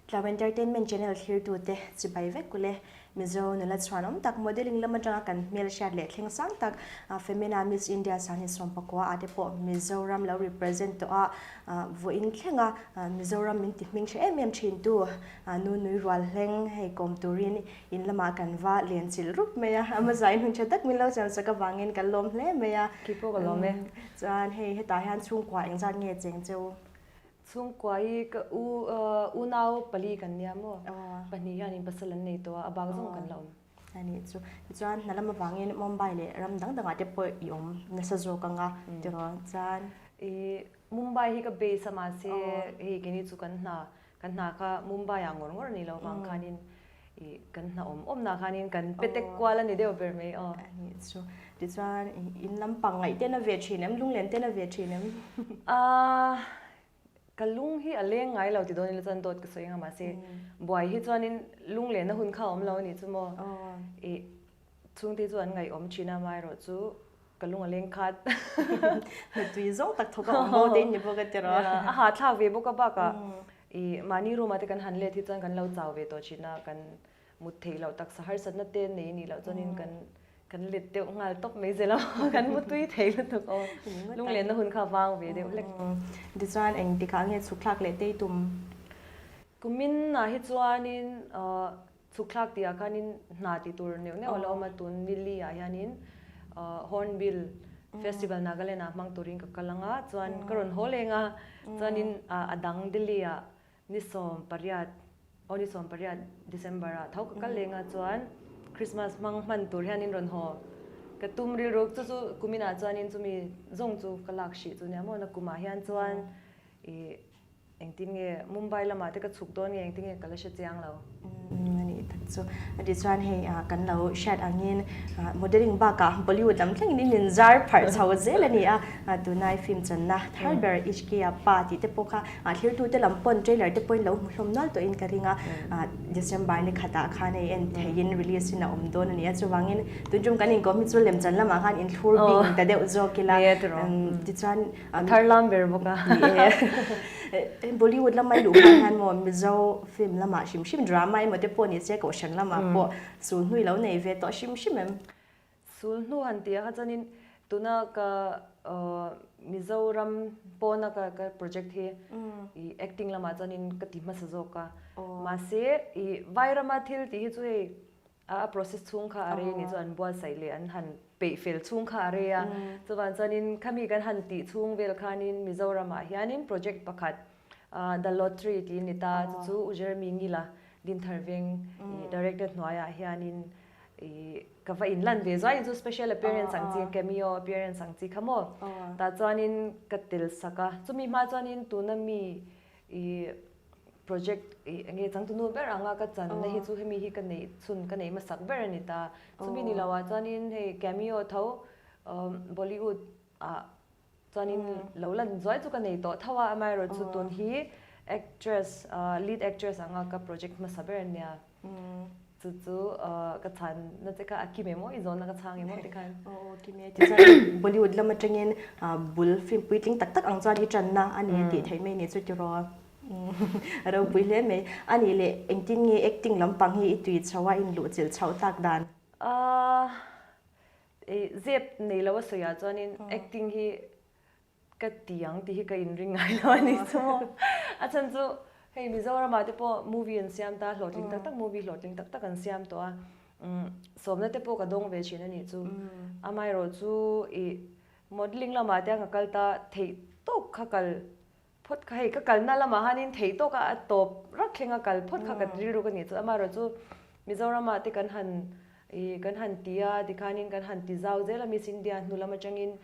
Tlau Entertainment Channel thlirtute chibai vek ule. Mizo nula chhuanawm tak modelling lam atanga kan hmel hriat leh thleng sang tak Femina Miss India Sani Sawmpakua ah te pawh Mizoram lo represent tawh a vawiin thlenga Mizoram min ti hming hre em em thin tu nu nui rual hleng hei kawm turin in lamah kan va len chilh rup mai a, a hmasa in hun tha tak min lo siam sak avangin kan lawm hle mai a. Kei pawh ka lawm e. Chuan hei hetah hian chhungkua engzat nge cheng cheu? Chhungkua hi ka u unau pali kan nia maw? Pahnih hianin pasal an nei tawh a, a bak zawng kan la awm. A nih chu. Tichuan hna lam avangin Mumbai leh ram dang dangah te pawh i awm nasa zawk ang a tiraw chuan. I Mumbai hi ka base a mahse hei keini chu kan hna kan hna kha Mumbai ah ngawr ngawr a ni lo vang khanin i kan hna awm awmna khanin kan pe tek kual a ni deuh ber mai aw. A nih chu. Tichuan in lampang ngaih ten a ve thin em? Lunglen ten a ve thin em? Aaa ka lung hi a leng ngai lo ti dawn ila chuan dawt ka sawi anga mahse buai hi chuanin lunglenna hun kha a awm lo a nih chu maw. I chhungte chu an ngaihawm thin a amaherawhchu Ka lung a leng khat. Hnatui zawng tak thawk a awm bo te in ni bawk a tiraw. A hahthlak ve bawk a bakah i mahni room ah te kan han let hi chuan kan lo chau ve tawh thin a, kan mut theih loh taksa harsatna te nei nih loh chuanin kan kan let deuh nghal tawp mai zel a, kan mutui thei lutuk aw. Lunglenna hun kha a vang ve deuh hlek. Tichuan engtikah nge chhuk thlak leh tei tum? Kumin ah hi chuanin Chhuk thlak tih ah khanin hna tih tur neuh neuh a la awm a, tun Nili ah hianin Hornbill Festival Nagaland ah hmang turin ka kal ang a, chuan ka rawn haw leng a, chuanin a dang Delhi ah ni 18, aw ni 18 December ah tho ka kal leng a, chuan Christmas hmang hman tur hianin rawn haw ka tum rilru, chu chu kumin ah chuanin chumi zawng chu ka lak hrih chu nia maw, nakum ah hian chuan ih Engtin nge Mumbai lamah te ka chhuk dawn nge engtin nge ka la hre chiang lo. A nih tak chu. Tichuan hei kan lo hriat angin modelling bakah Bollywood lam thlengin in inzar pharh chho zel a ni a. Tunai film channa thar ber Ishqiya Pa tih te pawh kha thlirtute lam pawn trailer te pawhin lo hmu hlawm nual tawhin ka ring a. December ni khatah khan hei en theihin release in a awm dawn a ni a. Chuvangin tun tum kan inkawm hi chu lemchan lamah khan inthlur bing ta deuh zawk ila. Tichuan A thar lam ber bawk a. Ni e. Bollywood lamah i luh hma hian maw Mizo film lamah hrim hrim drama emaw te pawh ni se kohhran lamah pawh sul hnu i lo nei ve tawh hrim hrim em? Sul hnu han tih ah kha chuanin tuna ka Mizoram pawna ka ka project hi i acting lamah chuanin ka ti hmasa zawk a. Mahse i Vairama thil tih hi chu hei A process chhung kha a rei ni chu an buatsaih leh an han peih fel chhung kha a rei a. Chuvan chuanin khami kan han tih chhung vel khanin Mizoramah hianin project pakhat The Lottery tih a ni ta. Chu chu U Jeremy Ngila Dinthar Veng i director hnuaiah hianin i ka va inlan ve zuai chu special appearance ang chi cameo appearance ang chi kha maw. Tah chuanin ka tel sak a. Chumi hma chuanin tuna mi i project i enge changtunu ber anga ka channa hi chu hemi hi ka neih chhun ka neih hmasak ber a ni ta. Chumi ni lo ah chuanin hei cameo tho Bollywood ah chuanin lo lan zuai chu ka nei tawh tho a, amaherawhchu tun hi actress lead actress anga ka project hmasa ber a nia. Chu chu ka chhan na che kha a kim em aw i zawn na ka chhang em aw tikhan. Aw kim e tichuan Bollywood lam atangin bul film puitling tak tak ang chuan i tanna a ni tih theih mai ni chu tiraw a ropui hle mai. A nih leh engtin nge acting lampang hi i tui chho a inluh chilh chhoh tak dan? Zep nei lo a sawi ah chuanin acting hi Ka ti ang tih hi ka inring ngai lo a ni chu maw. A chhan chu hei Mizoramah te pawh movie an siam ta, hlawhtling tak tak movie hlawhtling tak tak an siam tawh a. Sawmna te pawh ka dawng ve thin a nih chu. Amaherawh chu ih modelling lamah te ka kal ta theih tawk kha kal phawt kha hei ka kalna lamah hanin theih tawk a a tawp rak thleng a kal phawt kha ka rilru ka nih chu. Amaherawh chu Mizoramah te kan han ih kan han ti a tikhanin kan han ti zau zel a Miss India hnu lam atangin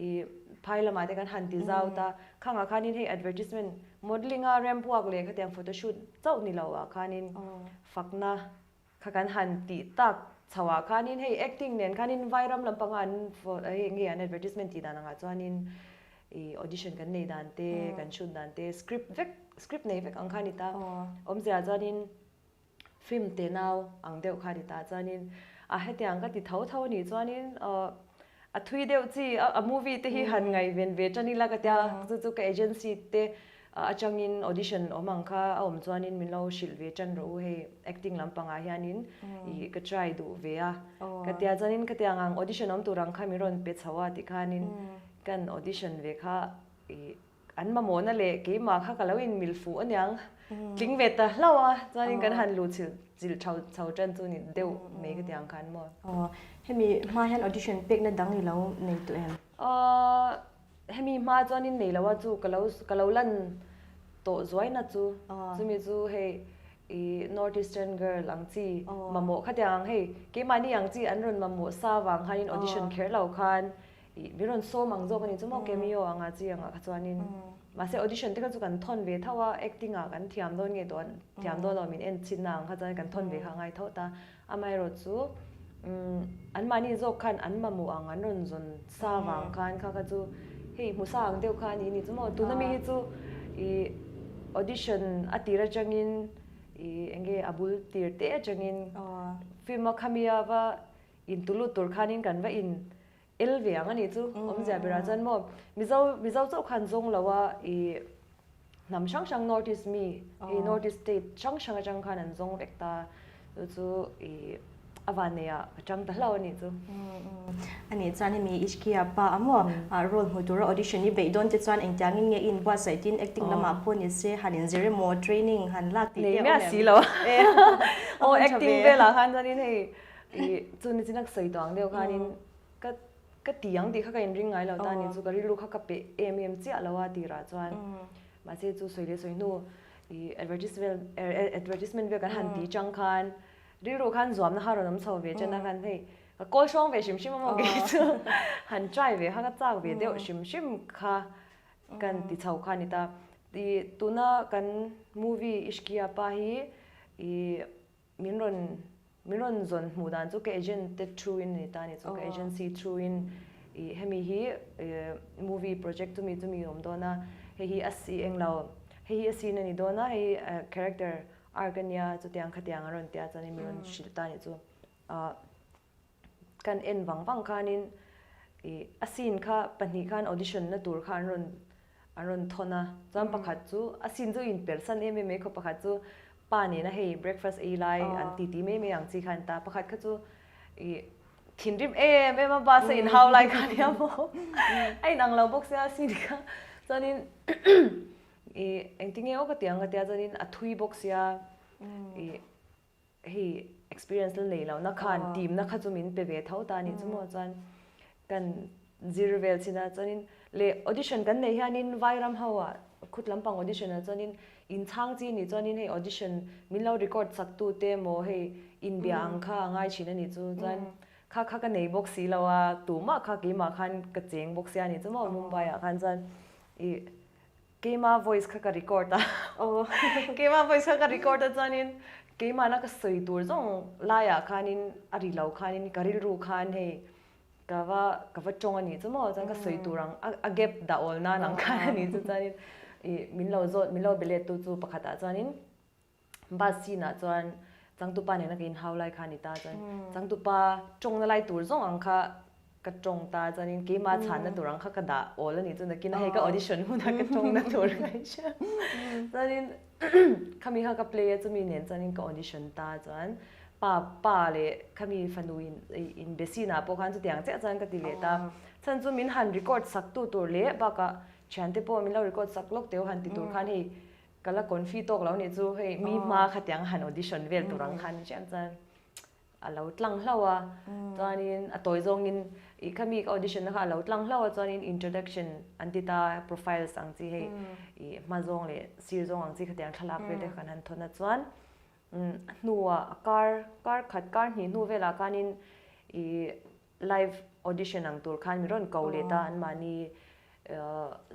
I phai lamah te kan han ti zau ta, khangah khanin hei advertisement modelling a ramp walk leh khatiang photoshoot chauh ni lo ah khanin fakna kha kan han tih tak chho ah khanin hei acting nen khanin vai ram lampanga an hei nge an advertisement tih dan angah chuanin i audition kan nei dan te kan shoot dan te script vek script nei vek ang kha ni ta awmzia chuanin Film te nau ang deuh kha a ni ta chuanin a hetiang ka ti tho tho a nih chuanin a thui deuh chi a movie te hi han ngaihven ve tan ila ka tia chu chu ka agency te. Atangin audition awm ang kha a awm chuanin min lo hrilh ve tan rawh u hei acting lampangah hianin ih ka try duh ve a ka tia chuanin khatiang ang audition awm tur ang kha min rawn pe chho a tikhanin kan audition ve kha ih an mamawhna leh keimah kha ka lo inmil fuh aniang tling ve ta hlauh a chuanin kan han luh chilh chilh chho chho tan chu ni deuh mai khatiang khan maw. Aw hemi hma hian audition pekna dang i lo nei tawh em? Aw Hemi hma chuanin nei lo a chu ka lo ka lo lan tawh zuaina chu chumi chu hei i North Eastern girl ang chi mamawh khatiang ang hei keimahni ang chi an rawn mamawh sa vang khanin audition kher lo khan i min rawn sawm ang zawk a ni chu maw cameo anga chi angah kha chuanin mahse audition te kha chu kan thawn ve tho a acting ah kan thiam dawn nge dawn thiam dawn lo min en chhinna ang kha chuan kan thawn ve kha a ngai tho ta. Amaherawhchu, anmahni zawk khan an mamawh ang an rawn zawn sa vang khan kha kha chu hei hmu sa ang deuh kha a ni ni chu maw. Tuna mi hi chu ih audition a tir atangin ih eng nge a bul tir te atangin film a khamia va intulut tur khanin kan va in el ve ang a nih chu awmzia berah chuan maw Mizo Mizo chauh khan zawng lo a ih hnam hrang hrang North East mi hei North East state hrang hrang atang khan an zawng vek ta chu chu ih a vanneih ah a tang ta hlauh a nih chu. A nih chuan hemi Ishkia pa a maw role hmu tura audition i beih dawn te chuan engtiangin nge i inbuatsaih tin acting lamah pawh ni se han inzir emaw training han lak tih te a awm em? Nei miah si lo aw acting velah khan chuanin hei Ih chu ni chinak sawi tawh ang deuh khanin ka ka ti ang tih kha ka inring ngai lo ta ni chu ka rilru kha ka pe em em chiah lo a tirah chuan mahse chu sawi leh sawi hnu ih advertisement advertisement vel kan han ti chang khan rilru khan zuamna kha rawn awm chho ve chen a khan hei ka kawl hrawng ve hrim hrim a maw kei chu han try ve kha ka chak ve deuh hrim hrim kha kan ti chho kha a ni ta ih tuna kan movie Ishqiya pa hi ih Min rawn min rawn zawn hmuh dan chu ka agent te through in a ni ta a ni chu ka agency through in ih hemi hi movie project chumi chumi a awm dawn a hei hi a si eng lo hei hi a scene a ni dawn a hei hi character arc a nia chutiang khatiang a rawn tia chuanin min rawn hrilh ta a ni chu ah kan en vang vang khanin ih a scene kha pahnih khan audition na tur kha an rawn an rawn thawn a chuan pakhat chu a scene chu inper san em em mai khaw pakhat chu pa nena hei breakfast ei lai an ti ti mai mai ang chi kha an ta pakhat kha chu ih thinrim em em a bus a inhau lai kha nia maw a inang lo bawk sia a scene kha chuanin ih engtinge aw ka ti ang ka tia chuanin a thui bawk sia ih Hei experience la nei lo na khan team na kha chu min pe ve tho ta a nih chu maw chuan kan zir vel chin a chuanin leh audition kan neih hianin Vairam ho ah khut lampang audition ah chuanin inchhang chi nih chuanin hei audition min lo record sak tu te emaw hei inbia ang kha a ngai thin a nih chu chuan kha kha ka nei bawk si lo a tumah kha keimah khan ka cheng bawk sia a nih chu maw Mumbai ah khan chuan ih Keima voice kha ka record a, keima voice kha ka record a chuanin keimahna ka sawi tur zawng laiah khanin a ri lo khanin ka rilru khan hei ka va ka va tawng a nih chu maw chuan ka sawi tur ang a gap dah awl nan ang khan a nih chu chuanin ih min lo zawt min lo be let tu chu pakhatah chuanin Bus scene ah chuan changtupa nena ka inhau lai kha a ni ta chuan changtupa tawngna lai tur zawng ang kha ka tawng ta chuanin keimah chhanna tur ang kha ka dah awl a nih chu nakin a hei ka audition hunah ka tawngna tur ka hria chuanin khami kha ka play a chumi nen chuanin ka audition ta chuan pa pa leh khami fanu in inbe scene ah pawh khan chutiang chiah chuan ka ti leh ta chhan chu min han record sak tu tur leh bakah thiante pawh min lo record sak lawk teuh han ti tur khan hei Ka la confi tawk lo nih chu hei mi hma khatiang han audition vel tur ang khan chiam chuan a lo tlang hlauh a chuanin a tawi zawngin ih kha mi ka audition na kha a lo tlang hlauh a chuanin introduction an ti ta profiles ang chi hei ih hma zawng leh sir zawng ang chi khatiang thlalak vel te kha kan han thawn a chuan a hnuah a kar kar khat kar hnih hnu velah khanin ih Live audition ang tur khan min rawn ko let a, anmahni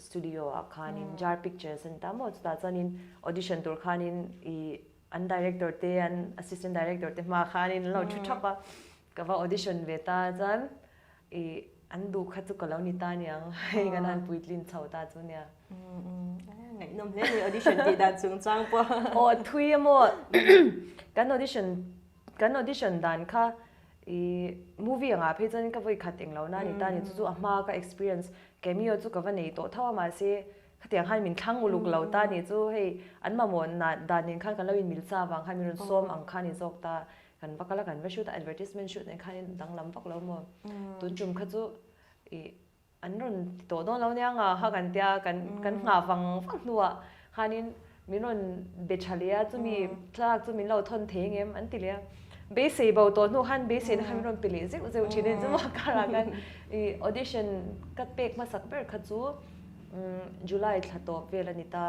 studio ah khanin Jar Pictures an ta maw chutah chuanin audition tur khanin ih an director te an assistant director te hma khanin an lo thu thap a, ka va audition ve ta chuan ih an duh kha chu ka lo ni ta aniang hei kan han puitlin chho ta chu nia. Ngaihnawm hle mai audition tih dan chungchang pawh. Aw thui emaw kan audition kan audition dan kha I movie angah phei chuan ka vawi khat eng lo na ni ta ni chu chu a hma ka experience cameo chu ka va nei tawh tho a mahse Khatiang khan min thlang uluk lo ta nih chu hei an mamawh dan nen khan kan lo inmil sa avang khan min rawn sawm ang kha ni zawk ta. Kan va kal a, kan va shoot a, advertisement shoot nen khan in danglam vak lo maw. Tun tum kha chu ih an rawn ti tawh dawn lo nia nga kha kan tia kan kan nghah vang vang hnuah khanin min rawn be tha leh a, chumi thlalak chu min lo thawn thei ngem an ti leh a. Beisei bo tawh hnu khan beiseina khan min rawn pe leh zeuh zeuh thin a ni chu maw karah khan ih audition ka pek hmasak ber kha chu July thla tawp vel a ni ta.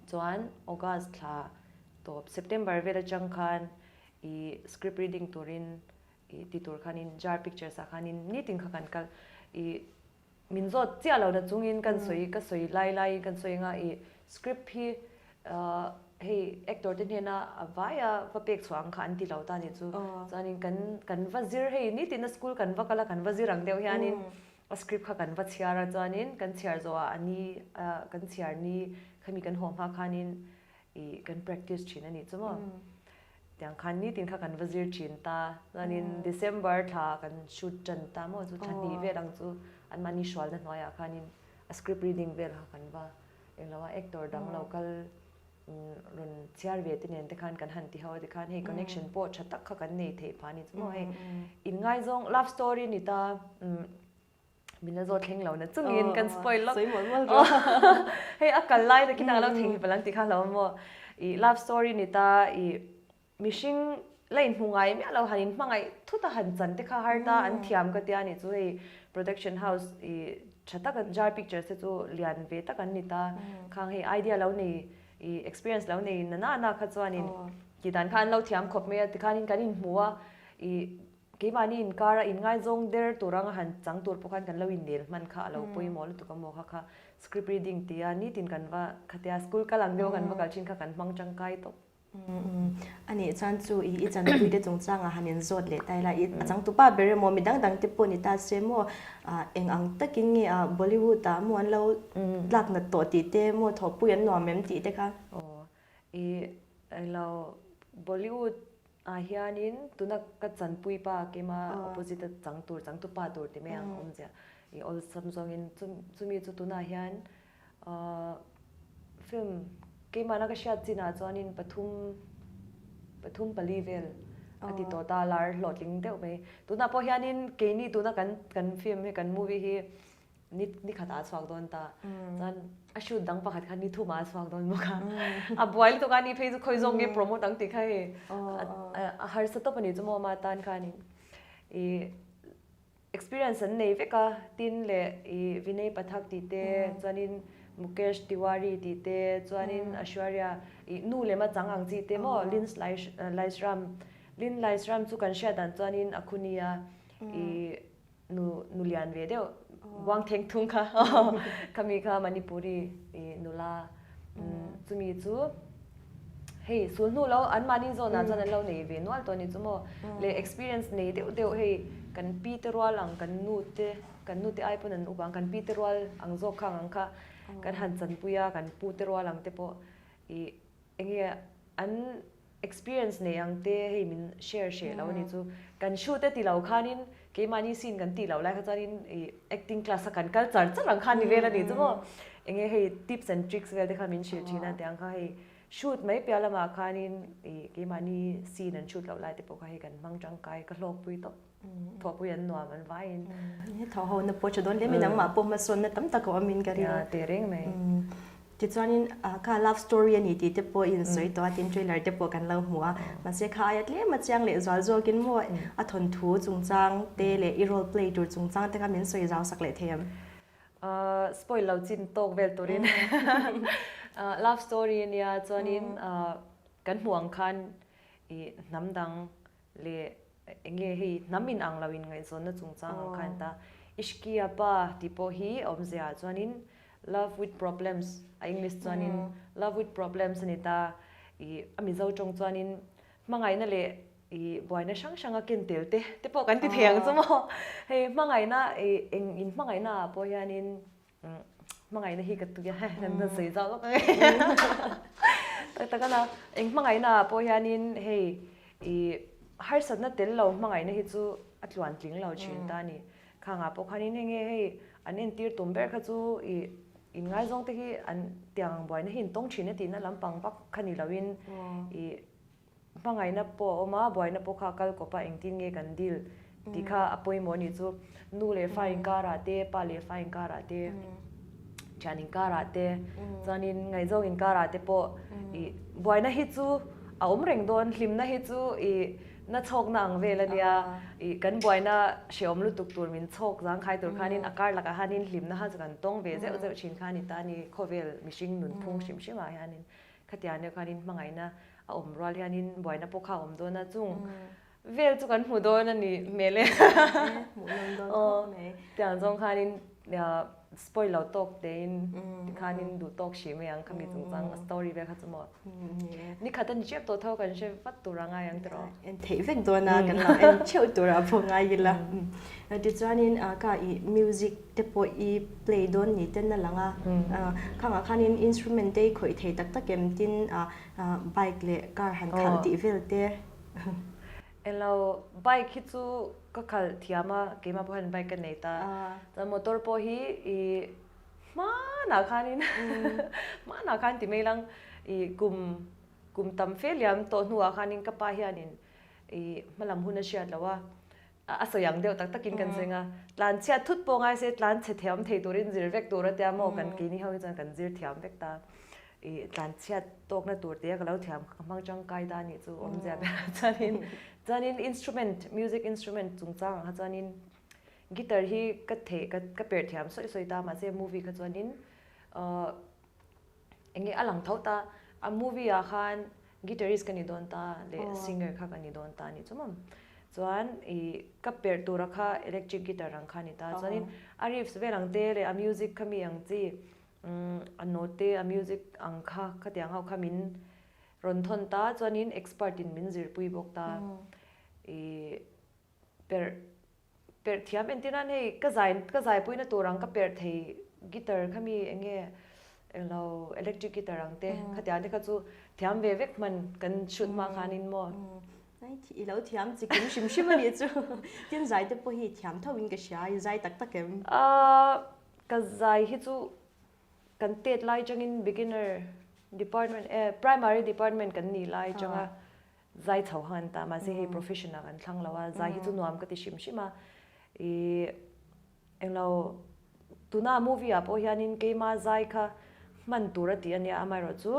Chuan August thla tawp September vel atang khan ih script reading turin ih ti tur khanin Jar Pictures ah khanin nitin kha kan kal ih min zawt chiah lo na chungin kan sawi ka sawi lai laiin kan sawi anga ih script hi ah hei actor te hnena a vaia va pek chhuah ang kha an ti lo ta nih chu chuanin kan kan va zir hei nitin a school kan va kal a kan va zir ang deuh hianin a script kha kan va chhiar a chuanin kan chhiar zawhah a ni ah kan chhiar ni khami kan haw hma khanin ih kan practice thin a nih chu maw. Tiang khan nitin kha kan va zir thin ta. Chuanin December thla kan shoot tan ta maw chu thla hnih vel ang chu anmahni hrualna hnuaiah khanin a script reading vel kha kan va englo a actor dang lo kal rawn chhiar ve te nen te khan kan han ti ho a tikhan hei connection pawh tha tak kha kan nei theih phah a ni chu maw hei inngaizawng love story ni ta. Min la zawt thleng lo na chungin kan spoil lawk. Sawi mawlh mawlh rawh. Hei a kal lai takin a lo theihnghilh palh ang tih kha hlauh maw. I love story ni ta i mihring la inhmu ngai miah lo han inhmangaih thut a han chan te kha har ta an thiam ka tia nih chu hei production house i tha tak Jar Pictures te chu lian ve tak an ni ta. Khang hei idea lo nei i experience lo nei na na na kha chuanin tihdan kha an lo thiam khawp mai a tikhanin kan inhmu a i Keimahni inkara inngaizawng der tur anga han chang tur pawh khan kan lo innel hman kha a lo pawimawh lutuk a maw kha kha script reading tia nitin kan va khatia school kal ang deuh a kan va kal thin kha kan hmang tangkai tawp. A nih chuan chu i i chanpui te chungchangah han inzawt leh ta ila i a changtupa ber emaw mi dang dang te pawh ni ta se maw eng ang takin nge a Bollywood ah maw an lo tlak nat tawh tih te maw thawhpui an nuam em tih te kha. Aw i englo Bollywood Ah hianin tuna ka chanpui pa keima opposite a chang tur changtu pa tur ti mai ang a awmzia i awlsam zawngin chumi chu tunah hian film keimahna ka hriat chinah chuanin pathum pathum pali vel a ti tawh ta lar hlawhtling deuh mai tunah pawh hianin keini tuna kan kan film hi kan movie hi Ni ni khatah a chhuak dawn ta. Chuan a shoot dang pakhat kha ni thumah a chhuak dawn bawk a. A buai lutuk a ni phei chu khawi zawk nge promote ang tih kha hei a harsa tawp a ni chu maw ama tan khanin i experience an nei vek a tin leh i Vinay Pathak tih te chuanin Mukesh Tiwari tih te chuanin Aishwarya i nu lem a chang ang chi te maw Lin Laishram Lin Laishram chu kan hriat dan chuanin a khunia i Nu nu lian ve deuh buang theng thung kha khami kha Manipuri i nula chumi chu hei sul hnu lo an mahni zawnah chuan an lo nei ve nual tawh a ni chu maw leh experience nei deuh deuh hei kan pi te rual ang kan nu te kan nu te ai pawn an up ang kan pi te rual ang zawk khang ang kha kan han chanpui a kan pu te rual ang te pawh i enge an Experience nei ang te hei min share hreh lo a ni chu. Kan shoot e ti lo khanin keimahni scene kan tih loh lai kha chuanin ih acting class a kan kal char char ang khan ni vel a ni chu maw. Enge hei tips and tricks vel te kha min hrilh thin a tiang kha hei shoot mai piah lamah khanin ih keimahni scene an shoot loh lai te pawh kha hei kan hmang tangkai ka hlawkpui tawp. Thawhpui an nuam an vaiin. Thaw ho na pawh tha dawn hle mai nangmah pawh hmasawnna tam tak a awm in ka ring. Ya teh reng mai. Tichuanin kha love story a ni tih te pawh in sawi tawh a tin trailer te pawh kan lo hmu a. Mahse kha aia tlem a chiang leh zual zawkin maw a thawnthu chungchang te leh i role play tur chungchang te kha min sawi zau sak leh thei em? Spoil lo chin tawk vel turin love story a nia chuanin kan hmuh ang khan i hnam dang leh enge hei hnam in ang lo in ngaihzawnna chungchang ang kha a ni ta. Ishqiya Pa tih pawh hi a awmzia ah chuanin Love with Problems a English chuanin Love with Problems a ni ta. Ih a Mizo tawng chuanin hmangaihna leh ih buaina hrang hrang a ken tel te te pawh kan ti thei ang chu maw. Hei hmangaihna ih eng in hmangaihna ah pawh hianin Hmangaihna hi ka tui a, kan la sawi zau lawk ang e. Tak tak a na, eng hmangaihna ah pawh hianin hei i harsatna tel lo hmangaihna hi chu a tluan tling lo thin ta a ni. Khangah pawh khanin hei nge hei an entir tum ber kha chu i Inngaizawng te hi an tiang ang buaina hi in tawng thin e tihna lampang vak kha ni loin ih hmangaihna pawh a awm a, buaina pawh kha a kal kawp a, engtin nge kan deal tih kha a pawimawh a nih chu. Nu leh fa inkarah te, pa leh fa inkarah te, thian inkarah te, chuanin ngaihzawng inkarah te pawh ih buaina hi chu a awm reng dawn, hlimna hi chu ih na chhawkna ang vel a nia, ih kan buaina hrehawm lutuk tur min chhawk zangkhai tur khanin a kar lakah hianin hlimna kha chu kan tawng ve zeuh zeuh thin kha a ni ta a ni, khawvel mihring nunphung hrim hrimah hianin khatiang deuh khanin hmangaihna a awm rual hianin buaina pawh kha a awm dawn a, chung vel chu kan hmu dawn a ni hmel e. Hmuh nawm dawn khawp mai. Tiang zawng khanin spoil lo tawk tein tikhanin duh tawk hrih mai ang khami chungchang a story vel kha chu maw. Ni khat a ni tep tawh tho kan hre vat tur a ngai ang tiraw. En theih vek dawn a kan lo en theuh tur a pawh ngai ila. Tichuanin ka i music te pawh i play dawn ni ten a lang a. Khangah khanin instrument te i khawih thei tak tak em tin bike leh car han khalh tih vel te. Englo bike hi chu ka khalh thiam a keimah pawh hian bike ka nei ta. Chuan motor pawh hi i Hmanah khanin hmanah khan ti mai lang i kum kum tam fe liam tawh hnuah khanin ka pa hianin i hmalam hun a hriat lo a, a sawi ang deuh tak takin kan zeng a, tlan chhiat thut pawh ngai se tlan chhe thiam thei turin zir vek tur a tia maw kan keini ho hi chuan kan zir thiam vek ta i tlan chhiat tawkna tur te a ka lo thiam ka hmang tangkai ta anih chu awmzia berah chuanin chuanin instrument music instrument chungchang ang kha chuanin Guitar hi ka theh ka ka perh thiam sawi sawi ta mahse movie kha chuanin ahh eng nge a lang tho ta a movie ah khan guitarist ka ni dawn ta leh singer kha ka ni dawn ta a nih chu maw chuan ih ka perh tura kha electric guitar ang kha a ni ta chuanin a riffs vel ang te leh a music kha mi ang chi umm a note a music ang kha khatiang ho kha min rawn thawn ta chuanin expert in min zirpui bawk ta ih perh perh thiam entir nan hei ka zai ka zaipuina tur ang ka perh thei guitar kha mi eng nge englo electric guitar ang te khatiang te kha chu thiam ve vek hman kan shoot hma khanin maw. I lo thiam chi kim hrim hrim a nih chu tin zai te pawh hi thiam tho in ka hria i zai tak tak em? Ahh ka zai hi chu kan tet lai changin beginner department eh primary department kan nih lai changa Zai chho han ta mahse hei profession ah kan thlang lo a, zai hi chu nuam ka ti hrim hrim a, ih englo tuna movie ah pawh hianin keima zai kha hman tur a tih a nia amaherawh chu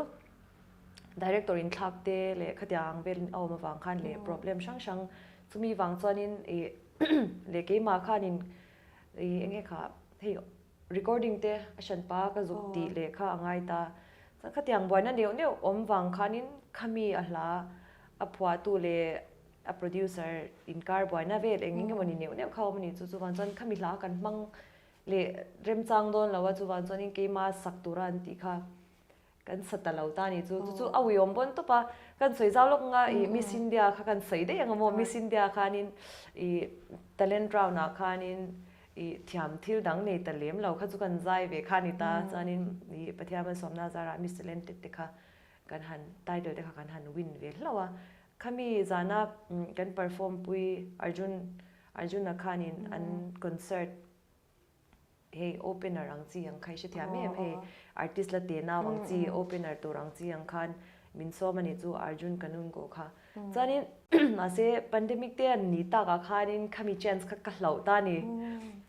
director in thlak te leh khatiang ang vel a awm avang khan leh problem hrang hrang chumi vang chuanin ih leh keimah khanin ih enge kha hei Recording te a hran pa ka zuk tih leh kha a ngai ta. Chuan khatiang buaina neuh neuh awm vang khanin khami a hla a phuahtu leh a producer inkar buaina vel eng eng emawni neuh neuh kha a awm a ni. Chu chuvang chuan khami hla kan hmang leh remchang dawn lo a, chuvang chuanin keima sak tura an tih kha Kan sa ta lo ta ni chu. Chu chu a uiawm pawn tawp a. Kan sawi zau lawk anga ih Miss India kha kan sawi daih ang a maw. Miss India khanin ih talent round ah khanin ih thiam thil dang nei ta lem lo kha chu kan zai ve kha a ni ta. Chuanin ih Pathian malsawmna zarah Miss Talented te kha kan han title te kha kan han win ve hlauh a. Khami zana kan perform pui Arjun Arjuna khanin an concert Hei opener ang chi ang kha i hrethiam em hei artist la te nau ang chi opener tur ang chi ang khan min sawm a nih chu Arjun Kanungo kha. Chuanin mahse pandemic te an ni takah khanin khami chance kha ka hlauh ta a ni.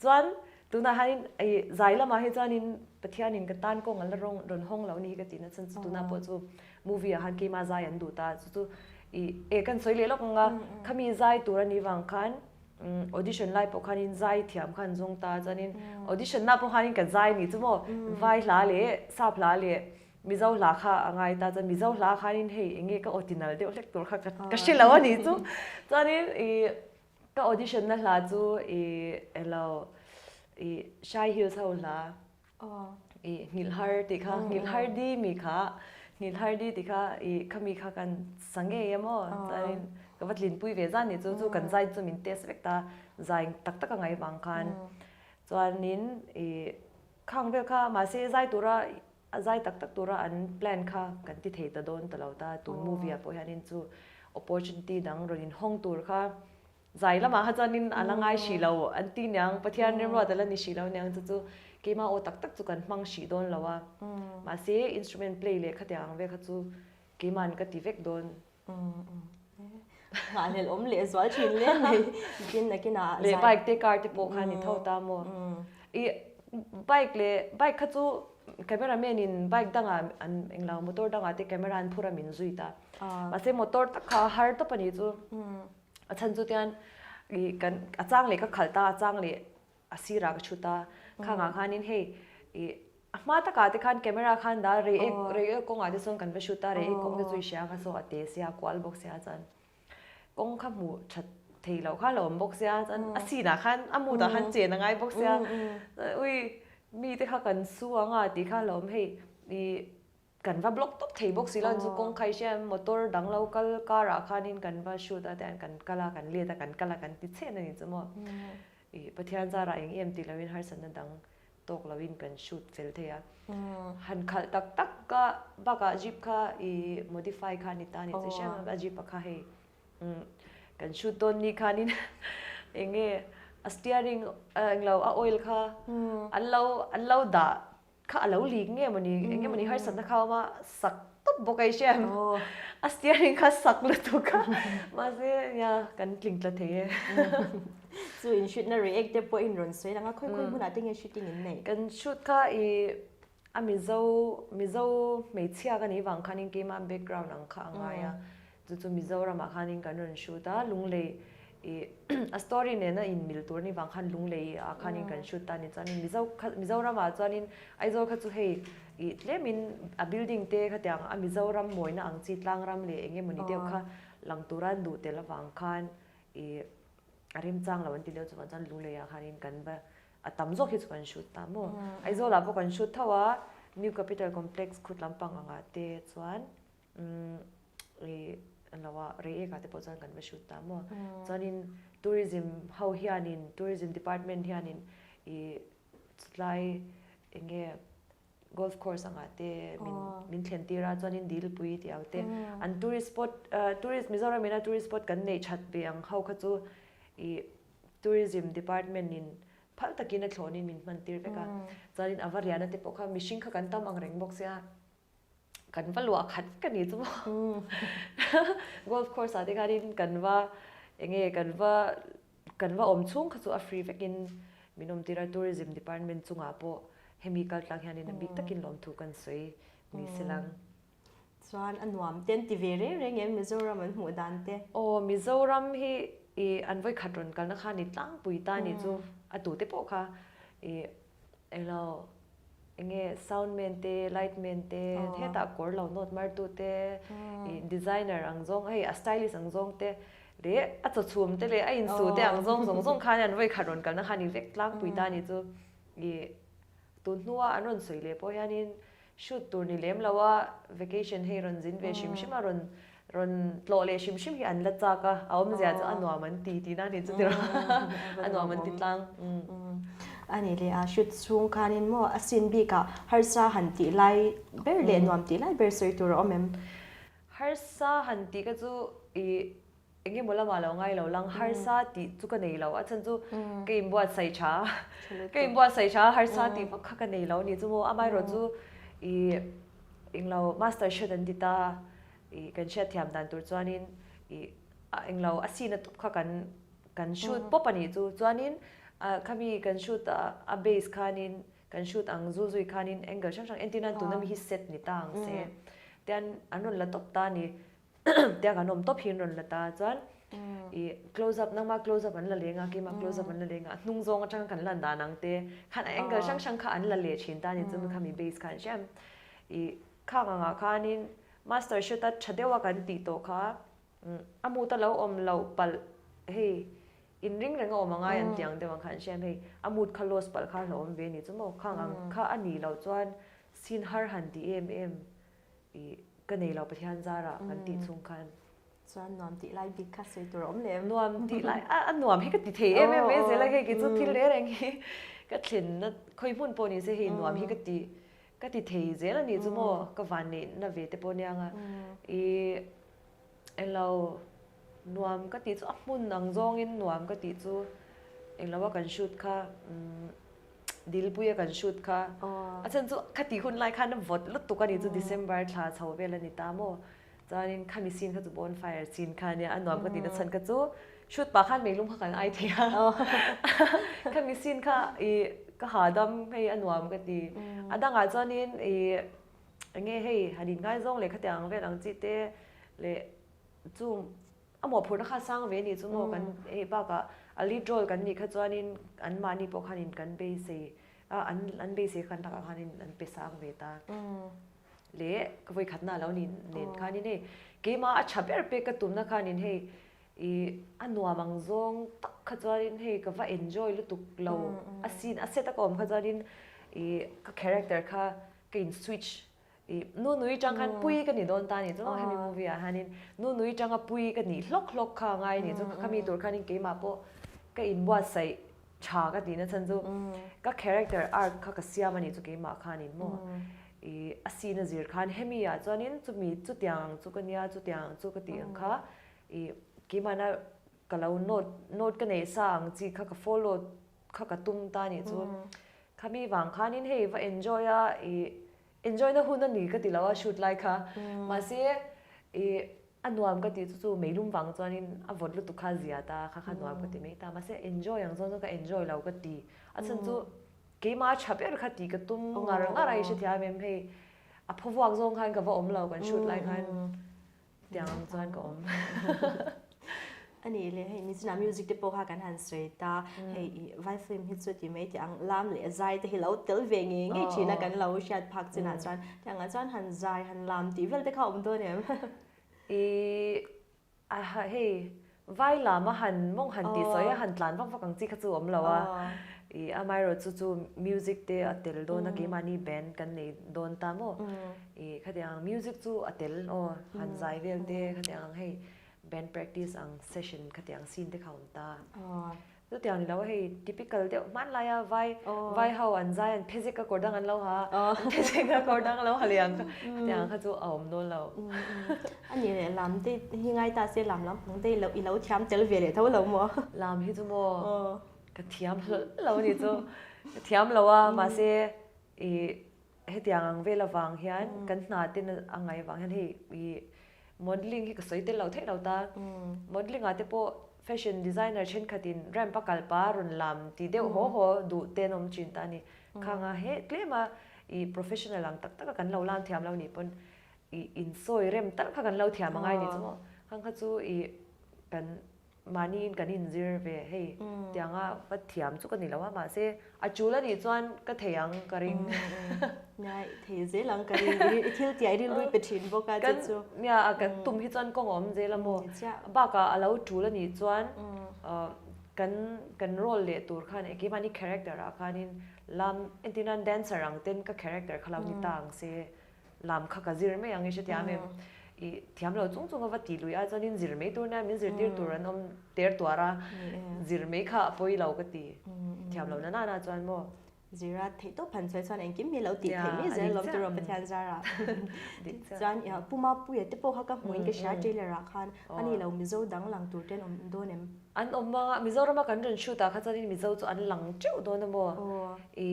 Chuan tunah hianin i zai lamah hi chuanin Pathianin ka tan kawng a la rawng rawn hawng lo a ni hi ka tih na chhan chu tunah pawh chu movie ah khan keimah zai an duh ta chu chu i e kan sawi leh lawk ang a khami zai tur a nih vang khan Audition lai pawh khanin zai thiam khan zawng ta chuanin audition na pawh khanin ka zai ni chu maw vai hla leh sap hla leh Mizo hla kha a ngai ta chuan Mizo hla khanin hei eng nge ka aw tinal deuh hlek tur kha ka hre lo a ni chu chuanin ih ka audition na hla chu ih elo ih Shai Hills ho hla I nghilh har tih kha, nghilh har di mi kha, nghilh har di tih kha i khami kha kan sa ngei em aw. Chuanin ka va tlinpui ve zan ni chu, chu kan zai chu min test vek ta, zai tak tak a ngaih vang khan. Chuanin i khang vel kha mahse zai tura a zai tak tak tura an plan kha kan ti thei ta dawn ta lo ta, tun movie ah pawh hianin chu opportunity dang rawn inhawng tur kha Zai lamah kha chuanin a la ngai hrih lo an ti niang, Pathian remruat a la ni hrih lo niang chu chu. keimah aw tak tak chu kan hmang hrih dawn lo a, mahse instrument play leh khatiang ang vel kha chu keima'n ka ti vek dawn. Nghahhlelh awm leh zual thin hle mai tin nakinah Leh bike te car te pawh kha ni tho ta maw? I bike leh bike kha chu camera man in bike dangah an englo motor dangah te camera an phur a min zui ta. Mahse motor tak kha a har tawp a nih chu. A chhan chu tian i kan a chang leh ka khalh ta a chang leh a sirah ka chhut a khangah khanin hei i a hma takah te khan camera khan dah rei ek rei ek kawngah te chuan kan va shoot a rei ek kawng te chu i hria kha saw a te sia kual bawk sia chuan kawng kha hmuh that thei loh kha a lo awm bawk sia chuan a scene ah khan a mood ah khan chen a ngai bawk sia ui mi te kha kan su ang a tih kha a lo awm hei i Kan va block tawp thei bawk si lo, chu kawng kha i hria em, motor dang lo kal car ah khanin kan va shoot a tiang kan kal a, kan let a, kan kal a, kan ti chhen a ni chu maw. I Pathian zarah eng em tih loin harsatna dang tawk loin kan shoot fel thei a. Han khalh tak tak ka bakah jeep kha i modify kha a ni ta a ni chu i hria em, a jeep a kha hei kan shoot dawn ni khanin eng nge a steering englo a oil kha an lo an lo dah Kha a lo lik nge mawni, eng nge mawni harsatna kha a awm a, sak tawp bawk a i hria em? A steering kha sak lutuk a, mahse nia kan tling tla thei e. Chu in shoot na react te pawh in rawn sawi lang a, khawi khawi hmunah te nge shooting in neih? Kan shoot kha i a Mizo Mizo hmeichhia ka nih vang khanin keimah background ang kha a ngai a, Chu chu Mizoramah khanin kan rawn shoot a, Lunglei i a story nena in mil tur ni vang khan Lunglei ah khanin kan shoot ta a ni. Chuanin Mizo kha Mizoramah chuanin Aizawl kha chu hei i tlemin a building te khatiang a Mizoram mawina ang chi tlangram leh eng emawni deuh kha lang tura an duh tel avang khan i a remchang lo an ti deuh chuvang chuan Lunglei ah khanin kan va a tam zawk hi chu kan shoot ta maw. Aizawl ah pawh kan shoot tho a, New Capital Complex khut lampang angah te chuan Umm i lo a rei ek ah te pawh chuan kan va shoot ta maw. Chuanin tourism ho hianin tourism department hianin i chutlai eng nge golf course angah te min min thlen tir a chuanin dilpui tih ang te an tourist spot tourist Mizoram ina tourist spot kan neih that ve ang ho kha chu i tourism department in phal takin a thlawnin min hman tir vek a chuanin a va riahna te pawh kha mihring kha kan tam ang reng bawk sia. Kan va luah khat ka ni chu maw golf course ah te khanin kan va enge kan va kan va awm chhung kha chu a free vekin min awm tir a tourism department chungah pawh hemi kal tlang hianin a bik takin lawmthu kan sawi ni se lang. Chuan a nuam te an ti ve reng reng em Mizoram an hmuh dan te? Aw Mizoram hi i an vawikhat rawn kalna kha ni tlangpui ta ni chu a tute pawh kha i Englo enge sound man te light man te hetah kawr lo nawt mar tu te ih designer ang zawng hei a stylist ang zawng te leh a chaw chhum te leh a insu te ang zawng zawng zawng khan an vawi khat rawn kalna kha ni vek tlangpui ta ni chu ih tun hnua an rawn sawi leh pawh hianin Shoot tur ni lem lo a, vacation hei rawn zin ve hrim hrim a, rawn rawn tlawh leh hrim hrim hi an la chak a, a awmzia chu a nuam an ti tihna a ni chu tiraw, a nuam an ti tlang. A ni leh a, shoot chhung khanin maw a scene bikah harsa han tih lai ber leh nuam tih lai ber sawi tur a awm em? Harsa han tih ka chu i Eng emaw lamah lo ngai lo lang harsa tih chu ka nei lo a chhan chu ka inbuatsaih tha a ka inbuatsaih tha a harsa tih vak kha ka nei lo a ni chu maw amaherawh chu ih englo master hriat an ti ta ih kan hriatthiam dan tur chuanin ih englo a scene a tawp kha kan kan shoot pawp a nih chu chuanin ah khami kan shoot a a base khanin kan shoot ang zul zui khanin angle hrang hrang entir nan tuna mi hi set ni ta ang se tian an rawn la tawp ta a ni. Tia kan awm tawp hi an rawn la ta chuan i close up nangma close up an la leng a keimah close up an la leng a hnung zawng atanga kan lan dan ang te khan a angle hrang hrang kha an la leh thin ta ni chu mi kha mi base khan hriam i khang angah khanin master shoot a tha deuha kan tih tawh kha a mut a lo awm loh palh hei inring reng a awm angai an tih ang deuh ang khan hriam hei a mut kha loss palh kha a hlauhawm ve ni chu maw khang ang kha a nih loh chuan scene har han ti em em I ka nei lo Pathian zarah kan tih chhung khan. Chuan nuam tih lai bik kha sawi tur a awm leh em? Nuam tih lai a nuam hi ka ti thei em em mai zel a hei kei chu thil reng reng hi ka thlenna khawi hmun pawh ni se hei nuam hi ka ti ka ti thei zel a nih chu maw ka van neih na ve te pawh aniang a i englo nuam ka tih chu a hmun ang zawngin nuam ka tih chu englo a kan shoot kha umm. Dilpuia kan shoot kha. A chhan chu khati hun lai khan a vawt lutuk a ni chu December thla chho vel a ni ta maw. Chuanin khami scene kha chu bonfire scene kha ania a nuam ka tihna chhan kha chu shoot pah khan meilum kha kan ai thei a. Khami scene kha ih ka hahdam hei a nuam ka ti. A dangah chuanin ih enge hei han inngaizawng leh khatiang vel ang chi te leh chung A mawhphurhna kha sang ve nih chu maw kan hei bakah a lead role kan nih kha chuanin an mahni pawh khanin kan beisei a an an beisei khan takah khanin an pe sang ve ta leh ka vawi khatna a lo ni nen khanin hei keimah a tha ber pek ka tumna khanin hei ih a nuam ang zawng tak kha chuanin hei ka va enjoy lutuk lo a scene a set a ka awm kha chuanin ih ka character kha ka in switch I nu nui tang khan pui ka ni dawn ta ni chu hemi movie ah hianin nu nui tanga pui ka nih hlawk hlawk kha a ngai ni chu khami tur khanin keimah pawh ka inbuatsaih tha ka tihna chhan chu ka character arc kha ka siam a nih chu keimah khanin maw i a scene a zir khan hemi ah chuanin chumi chutiang ang chu ka nia chutiang ang chu ka tih ang kha i keimahna ka lo note note ka neih sa ang chi kha ka follow kha ka tum ta nih chu khami vang khanin hei va enjoy a i enjoy na hun a ni ka ti lo a shoot lai kha mahse i a nuam ka tih chu chu meilum vang chuanin a vawt lutuk kha zia ta kha kha nuam ka ti mai ta mahse enjoy ang chuan ka enjoy lo ka ti a chhan chu keimah a tha ber kha tih ka tum ngar ngar a i hrethiam em hei a phavuak zawng khan ka va awm lo kan shoot lai khan. Tiang ang chuan ka awm. A nih leh hei Nichina music te pawh kha kan han sawi ta, hei i vai film hi chu ti mai teh ang lam leh zai te hi lo tel ve ngei ngei thin a kan lo hriat phak chinah chuan tiang ah chuan han zai han lam tih vel te kha awm dawn em? I a hei Vai lam a han mawng han tih sawi a han tlan vak vak ang chi kha chu awm lo a, i amaherawhchu chu music te a tel dawn a keimahni band kan nei dawn ta maw, i khatiang ang music chu a tel aw han zai vel te khatiang ang hei band practice ang session khatiang scene te kha awm ta. Chutiang ni lo a hei typical deuh hmanlai a vai vai ho an zai an phezek a kawr dang an lo ha an phezek a kawr dang a lo ha leh ang kha khatiang kha chu a awm dawn lo. A nih leh lam te hi ngai ta se lam lampang te i lo thiam tel ve leh tho lo maw? Lam hi chu maw ka thiam hlawlh lo a ni chu ka thiam lo a mahse i Hetiang ang vel avang hian kan hna ten a ngaih avang hian hei i modelling hi ka sawi tel lo theih lo ta. Modelling ah te pawh fashion designer thenkhatin ramp a kal pa rawn lam ti deuh haw haw duh te an awm thin ta a ni. Khang a he tlem a i professional ang tak tak a kan lo lam thiam lo nih pawn i insawi rem tal kha kan lo thiam angai ni chu maw. Khang kha chu i kan Mahniin kan inzir ve hei tianga va thiam chu ka ni lo a mahse a chul a nih chuan ka thei ang ka ring. Nia i thei zel ang ka ring i thil tia i rilru i pe thin bawk a chu chu. Nia kan tum hi chuan kawng a awm zel a maw bakah a lo chul a nih chuan kan kan role leh tur khan keimahni character ah khanin lam entir nan dancer ang ten ka character kha lo ni ta ang se Lam kha ka zir mai ang i hrethiam em? I thiam lo chung chung a va ti lui a chuanin zir mai tur nia min zirtir tur an awm ter tuar a, zir mai kha a pawi lo ka ti. Thiam lo na nana chuan maw? Zir a theih tawp han sawi chuan engkim hi lo tih theih mai zel lawm tur Pathian zara. Chuan Pu Mapuia te pawh kha ka hmuin ka hria trailer ah khan ani lo Mizo dang lang tur te an awm dawn em? An awm a, Mizorama kan rawn shoot ah kha chuanin Mizo chu an lang teuh dawn a maw? I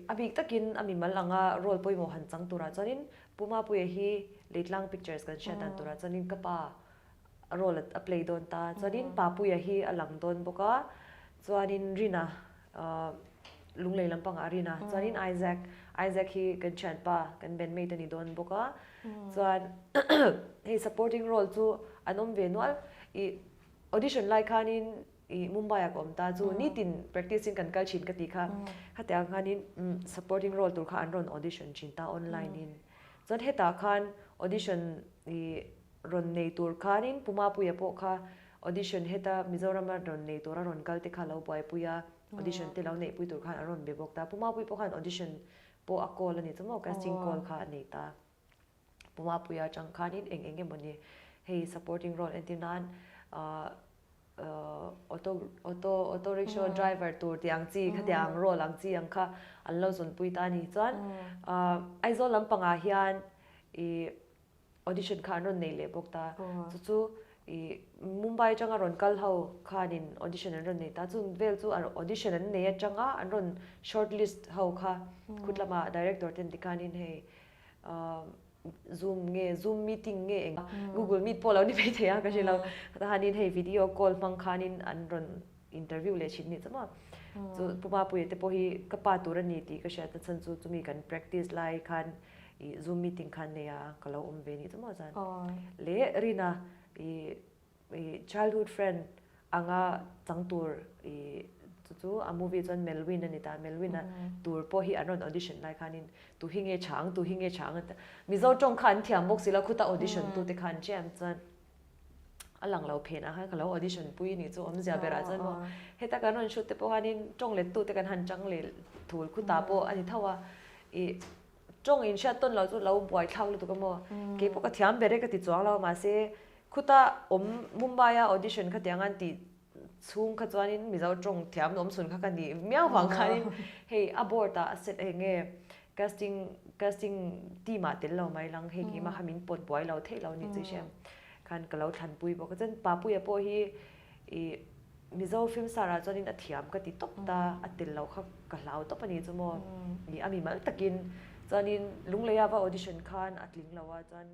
a bik takin a mimal anga role pawimawh han chang turah chuanin Pu Mapuia hi Leitlang Pictures kan hriat dan turah chuanin ka pa role a play dawn ta. Chuanin Papuia hi a lang dawn bawk a, chuanin Rina Lunglei lampangah Rina, chuanin Isaac, Isaac hi kan thianpa, kan bandmate a ni dawn bawk a. Chuan hei supporting role chu an awm ve nual. I Audition lai khanin i Mumbai ah ka awm ta chu nitin practice in kan kal thin ka ti kha khatiang khanin supporting role tur kha an rawn audition thin ta online in chuan hetah khan audition i rawn nei tur khanin Pu Mapuia pawh kha audition heta Mizoram a rawn nei tur a rawn kal te kha lo buaipui a audition te lo neihpui tur khan an rawn be bawk ta Pu Mapuia pawh khan audition pawh a call a ni chu maw casting call kha a nei ta. Pumapuia atang khanin eng eng emaw ni hei supporting role entir nan auto auto auto rickshaw driver tur tih ang chi khatiang ang role ang chi ang kha an lo zawnpui ta a ni chuan Aizawl lampangah hian ih audition kha an rawn nei leh bawk ta chu chu. I Mumbai atanga rawn kal ho khanin audition an rawn nei ta, chun vel chu audition an nei atanga an rawn short list ho kha khut lama director ten tikhanin hei zoom nge zoom meeting nge eng google meet pawh lo ni mai thei a ka hre lo tahanin hei video call hmang khanin an rawn interview leh thin ni chu maw chu Pu Mapuia te pawh hi ka pa tur a ni tih ka hriat na chhan chu chumi kan practice lai khan i zoom meeting khan nei a ka lo awm ve ni chu maw chuan leh Rina i i childhood friend anga chang tur i chu chu a movie chuan Melwin a ni ta Melwin a tur pawh hi an rawn audition lai khanin tu hi nge chang tu hi nge chang Mizo tawng kha an thiam bawk si lo khuta audition tu te kha an chiam chuan a lang lo phen ah khan ka lo audition pui ni chu awmzia berah chuan maw heta kan rawn shoot te pawh khanin tawng let tu te kan han chang leh thul khuta pawh a ni tho a i tawng in hriat tawn lo chu lo buai thlak lutuk a maw kei pawh ka thiam ber e ka ti chuang lo mahse khuta awm Mumbai a audition kha tiang an tih chhung kha chuanin Mizo tawng thiam awm chhun kha ka ni miau vang khanin hei a board ah a set eng nge casting casting team ah tel lo mai lang hei keimah kha min pawt buai lo theih lo ni chu hriam khan ka lo thlan pui bawk a chuan Papuia pawh hi ih Mizo film star ah chuanin a thiam ka ti tawp ta a tel lo kha ka hlau tawp a ni chu maw ih a mimal takin chuanin Lungleia va audition khan a tling lo a chuan.